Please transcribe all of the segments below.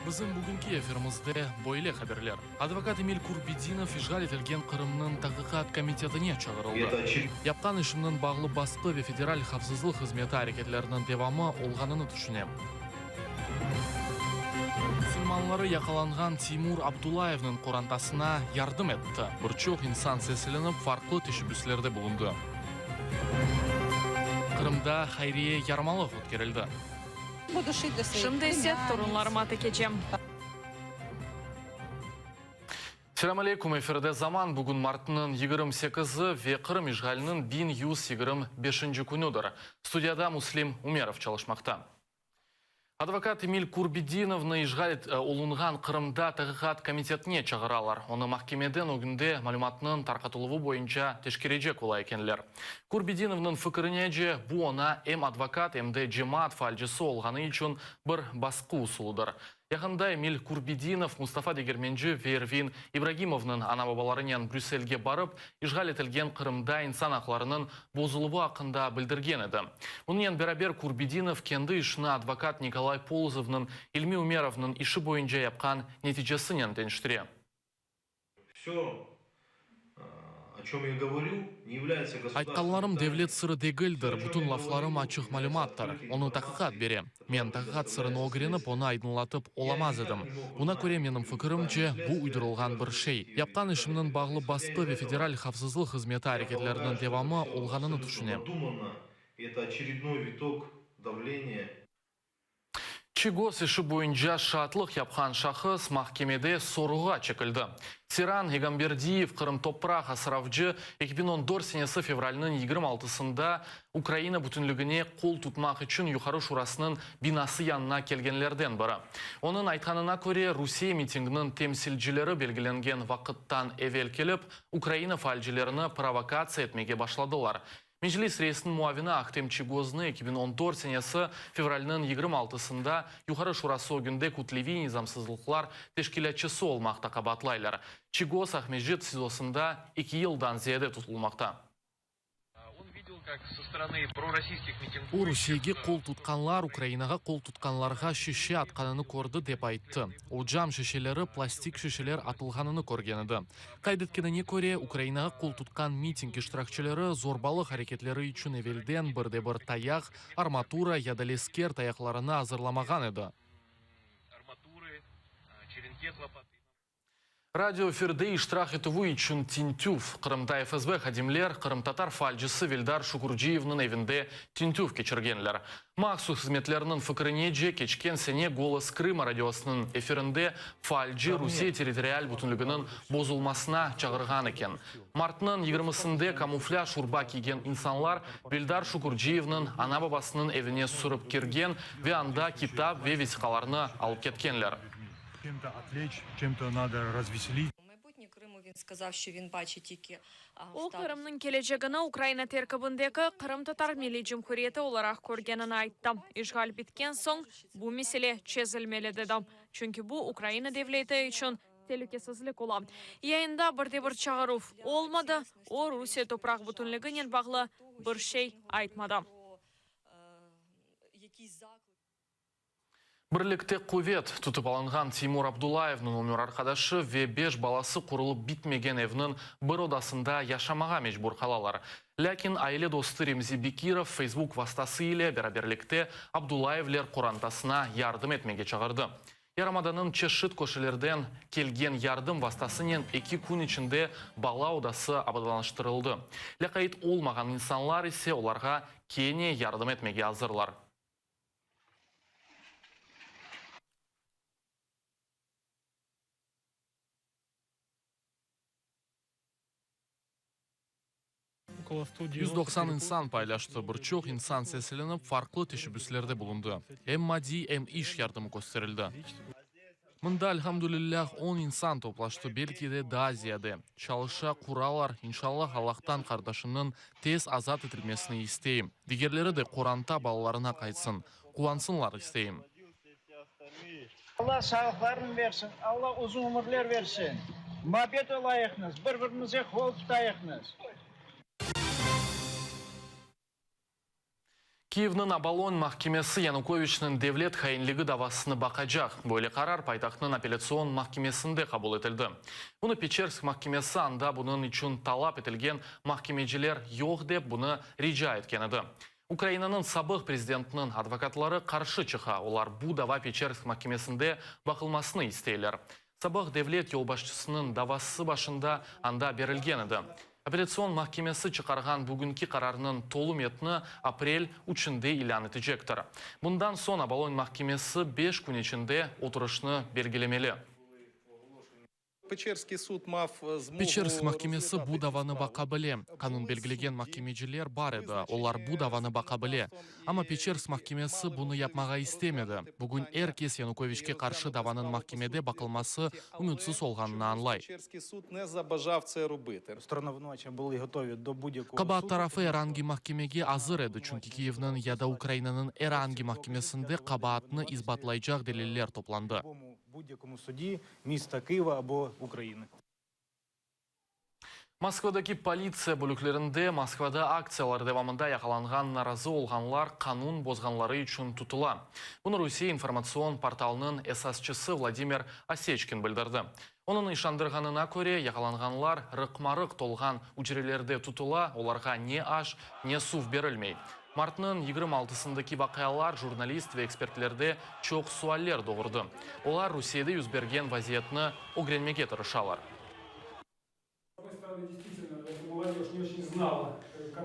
Bizim bugünki efirimizde böyle haberler, Advokat Emil Kurbedinov işğal etilgen Qırımnıñ Taqiqat komitetine çağırıldı. Yapqan işimniñ bağlı basqı ve Federal havfsızlıq hızmeti areketleriniñ devamı olğanını tüşünem. Musulmanları yaqalanğan Timur Abdullayevniñ qorantasına yardım etti. Bir çoq insan seslenip, farqlı teşebbüslerde bulundı. Qırımda hayriye yarmalıq ötkerildi. Şimdi ise torunlarıma tekecem. Selâm aleyküm, efirde Zaman, bugün martnıñ 28-i ve Qırım işğaliniñ 1125-inci künüdir. Studiyada Müslim Ümerov çalışmaqta. Advokat Emil Kurbedinovnı işğal olunğan Qırımda Taqiqat komitetine çağıralar. Onı mahkemeden ögünde malümatnıñ tarqatıluvı boyunca teşkerecek ola ekenler. Kurbedinovnıñ fikirinece, bu oña em advokat, em de cemaat faalcisi olğanı içün bir basqı usulıdır. Yaqında Emil Kurbedinov, Mustafa Degermenci ve Ervin İbragimovnıñ ana-babalarınen Brüsselge barıp, işğal etilgen Qırımda insan aqlarınıñ bozuluvı aqqında bildirgen edi. Bunınen beraber Kurbedinov kendi işini advokat Nikolay Polozovnıñ İlmi Ümerovnıñ işi boyunca yapqan neticesinen deñiştire. Aytqanlarım devlet sırı degildir, bütün laflarım açıq malümattır, onı taqiqat bere. Men taqiqat sırını ögrenip, onı aydınlatıp olamaz edim. Buna köre, menim fikirimce, bu uydurılğan bir şey. Yapqan işimniñ bağlı basqı ve Federal havfsızlıq hızmeti areketleriniñ devamı olğanını tüşünem. Çiygoz işi boyunca şaatlıq yapqan şahıs mahkemede sorğuğa çekildi. Seyran Egamberdiyev, Qırım topraq asravcı, 2014 senesi fevralniñ 26-sında Ukraina bütünligine qol tutmaq içün Yuqarı Şurasınıñ binası yanına kelgenlerden biri. Onıñ aytqanına köre, Rusiye mitingniñ temsilcileri belgilengen vaqıttan evel kelip, Ukraina faalcilerini provokatsiya etmege başladılar. Meclis reisiniñ muavini Ahtem Çiygoznı 2014 senesi fevralniñ 26-sında Yuqarı Şurası ögünde kütleviy nizamsızlıqlar teşkilâtçısı olmaqta qabaatlaylar. Çiygoz Aqmescit SİZOsında eki yıldan ziyade tutulmaqta. O, Rusiyege qol tutqanlar Ukrainağa qol tutqanlarğa şişe atqanını kördi, dep ayttı. O, cam şişeleri, plastik şişeler atılğanını körgen edi. Qayd etkenine köre, Ukrainağa qol tutqan miting iştirakçileri zorbalıq areketleri içün evelden bir de bir tayaq, armatura ya da lesker tayaqlarını azırlamağan edi. Radio efirde iştirak etüvi içün tintüv, Qırımda FSB hadimler qırımtatar faalcisi Veldar Şukurciyevniñ evinde tintüv keçirgenler. Mahsus hızmetlerniñ fikirinece, keçken sene Golos Krıma radiosınıñ efirinde faalci Rusiye territorial bütünliginiñ bozulmasına çağırğan eken. Martnıñ yigirmisinde kamuflâj urba kiygen insanlar Veldar Şukurciyevniñ ana-babasınıñ evine sürip kirgen ve anda kitap ve vesiqalarnı alıp ketkenler. O, Qırımnıñ kelecegini Ukraina terkibindeki Qırımtatar Milliy Cumhuriyeti olaraq körgenini ayttı. İşğal bitken soñ bu mesele çezilmeli, dedi. Çünki bu Ukraina devleti içün telükesizlik ola. Yayında bir de bir çağıruv olmadı, o, Rusiye topraq bütünliginen bağlı bir şey aytmadı. Birlikte quvet, tutıp alınğan Teymur Abdullayevniñ ömür arqadaşı ve beş balası qurulıp bitmegen evniñ bir odasında yaşamağa mecbur qalalar. Lâkin aile dostu Remzi Bekirov Facebook vastası ile beraberlikte Abdullayevler qorantasına yardım etmege çağırdı. Yarımadanıñ çeşit köşelerden kelgen yardım vastasınen eki kün içinde bala odası abadanlaştırıldı. Lâqayt olmağan insanlar ise olarğa kene yardım etmege azırlar. 190 insan paylaştı, bir çoq insan seslenip, farqlı teşebbüslerde bulundı. Em maddiy, em iş yardımı kösterildi. Mında, elhamdülillâh, on insan toplaştı, belki de daa ziyade. Çalışa, quralar, inşallah, Allahtan qardaşımnıñ tez azat etilmesini isteyim. Digerleri de qoranta balalarına qaytsın, quvansınlar isteyim. Alla sağlıqlarını bersin, Alla uzun ömürler bersin. Muabbet olayıqnız, bir-birimize qol tutayıqnız. Kyivniñ Obolon mahkemesi Yanukoviçniñ devlet hainligi davasını baqacaq. Böyle qarar paytahtnıñ apellâtsion mahkemesinde qabul etildi. Bunı Peçersk mahkemesi anda bunıñ içün talap etilgen mahkemeciler yoq dep bunı rica etken edi. Ukrainanıñ sabıq prezidentiniñ advokatları qarşı çıqa, olar bu dava Peçersk mahkemesinde baqılmasını isteyler. Sabıq devlet yolbaşçısınıñ davası başında anda berilgen edi. Apellâtsion mahkemesi çıqarğan bugünki qararnıñ tolu metni aprel üçünde ilân etecektir. Bundan soñ Obolon mahkemesi beş kün içinde oturışnı belgilemeli. Peçersk mahkemesi bu davanı baqa bile. Qanun belgilegen mahkemeciler bar edi, olar bu davanı baqa bile. Amma Peçersk mahkemesi bunı yapmağa istemedi. Bugün er kes Yanukoviçke qarşı davanıñ mahkemede baqılması ümütsiz olğanını añlay. Qabaat tarafı er angi mahkemege azır edi, çünki Kiyevniñ ya da Ukrainanıñ er angi mahkemesinde qabaatnı isbatlaycaq deliller toplandı. Moskvadaki politsiya bölüklerinde Moskvada aktsiyalar devamında yaqalanğan narazı olğanlar qanun bozğanları içün tutula. Bunı Rusiye informatsion portalınıñ esasçısı Vladimir Oseçkin bildirdi. Onıñ işandırğanına köre, yaqalanğanlar rıqma-rıq tolğan ücrelerde tutula, olarğa ne aş, ne suv berilmey. Martnıñ 26-sındaki vaqialar jurnalist ve ekspertlerde çoq sualler doğurdı. Olar Rusiyede yüz bergen vaziyetni ögrenmege tırışalar.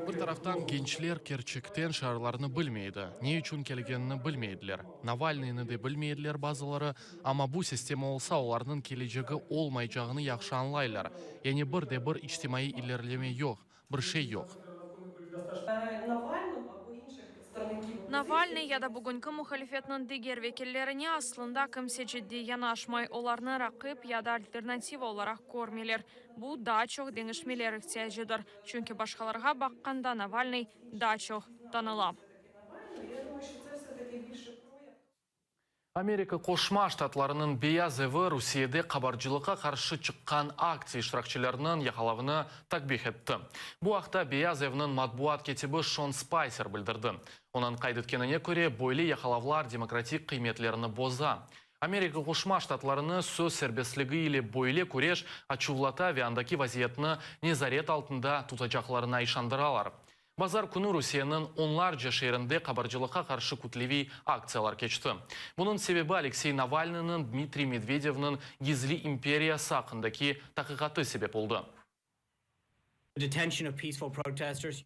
Bir taraftan, gençler kerçekten şarlarnı bilmey edi, ne içün kelgenini bilmey ediler. Navalnıynı de bilmey ediler bazıları, amma bu sistema olsa, olarnıñ kelecegi olmaycağını yahşı añlaylar. Yani bir de bir içtimaiy ilerileme yoq, bir şey yoq. Navalnıy ya da bugünki muhalifetniñ diger vekillerine aslında kimse ciddiy yanaşmay, olarnı raqip ya da alternativa olaraq körmeyler. Bu daa çoq deñişmeler ihtiyacıdır, çünki başqalarğa baqqanda Navalnıy daa çoq tanıla. Amerika Qoşma Ştatlarınıñ Beyaz evi Rusiyede qabarcılıqqa qarşı çıqqan aktsiya iştirakçileriniñ yaqalavını takbih etti. Bu aqta Beyaz evniñ matbuat kâtibi Şon Spayser bildirdi. Onıñ qayd etkenine köre, böyle yaqalavlar demokratik qıymetlerni boza. Amerika Qoşma Ştatlarını söz serbestligi ile böyle küreş açuvlata ve andaki vaziyetni nezaret altında tutacaqlarına işandıralar. Bazar künü Rusiyeniñ onlarca şeerinde qabarcılıqqa qarşı kütleviy aktsiyalar keçti. Bunıñ sebebi Aleksey Navalnıynıñ Dmitriy Medvedevniñ gizli imperiyası aqqındaki taqiqatı sebep oldı.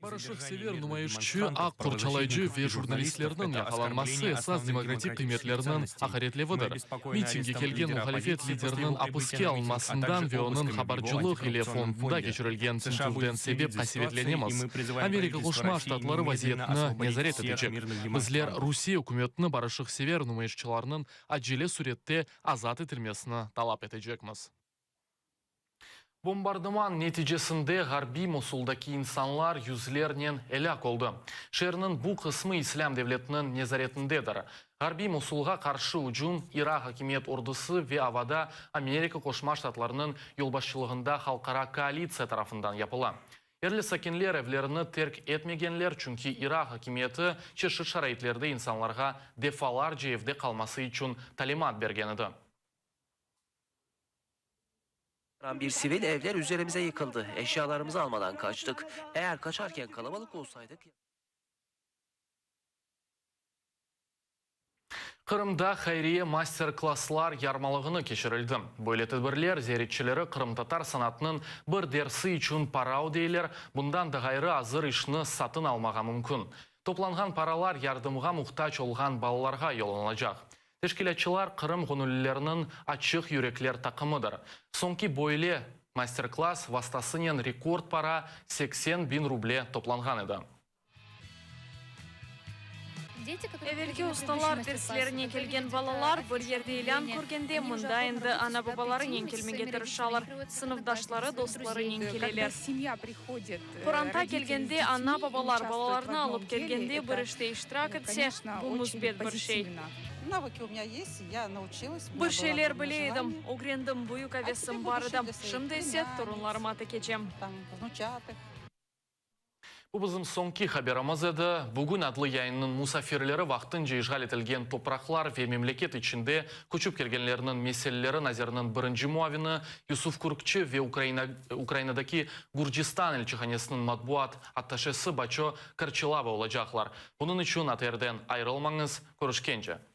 Barışıqsever numayışçı, aq qorçalayıcı ve jurnalistlerniñ yaqalanması esas demokratik qıymetlerniñ aqaretlevidir. Mitingge kelgen muhalifet lideriniñ apiske alınmasından ve onıñ habarcılıq ile fondunda keçirilgen tintüvden sebep qasevetlenemiz. Amerika Qoşma Ştatları vaziyetni nezaret etecek. Bizler Rusiye ükümetini barışıqsever numayışçılarnıñ acele sürette azat etilmesini talap etecekmiz. Bombardıman neticesinde ğarbiy Mosuldaki insanlar yüzlernen elâk oldı. Şeerniñ bu qısmı İslâm devletiniñ nezaretindedir. Ğarbiy Mosulğa qarşı ücüm İraq akimiyet ordusı ve avada Amerika Qoşma Ştatlarınıñ yolbaşçılığında halqara koalitsiya tarafından yapıla. Yerli sakinler evlerini terk etmegenler, çünki İraq akimiyeti çeşit şaraitlerde insanlarğa defalarca evde qalması içün talimat bergen edi. Bir sivil evler üzerimize yıkıldı. Eşyalarımızı almadan kaçtık. Eğer kaçarken kalabalık olsaydık... Qırımda hayriye master-klasslar yarmalığını keçirildi. Böyle tedbirler ziyaretçileri qırımtatar sanatınıñ bir dersi içün para ödeyler, bundan da ğayrı azır işni satın almağa mümkün. Toplanğan paralar yardımğa muhtac olğan balalarğa yollanılacaq. Teşkilâtçılar Qırım göñüllileriniñ Açıq yürekler taqımıdır. Soñki böyle master-klass vastasınen rekord para, 80 biñ ruble toplanğan edi. Evelki ustalar derslerine kelgen balalar bir yerde ilân körgende, mında endi ana-babalarınen kelmege tırışalar, sınıfdaşları, dostlarınen keleler. Qoranta kelgende, ana-babalar balalarını alıp kelgende bir işte iştirak etse, bu müsbet bir şey. Bir şeyler bile edim, ögrendim, büyük avesim bar edi. Şimdi ise torunlarıma tekecem. Bu bizim soñki haberimiz edi. Bugün adlı yayınnıñ musafirleri vaqtınca işğal etilgen topraqlar ve memleket içinde köçip kelgenlerniñ meseleleri naziriniñ birinci muavini Yusuf Kürkçi ve Ukraina Ukrainadaki Gürcistan elçihanesiniñ matbuat attaşesi Baço Karçilava olacaqlar. Bunıñ içün ATRden ayırılmañız. Körüşkence.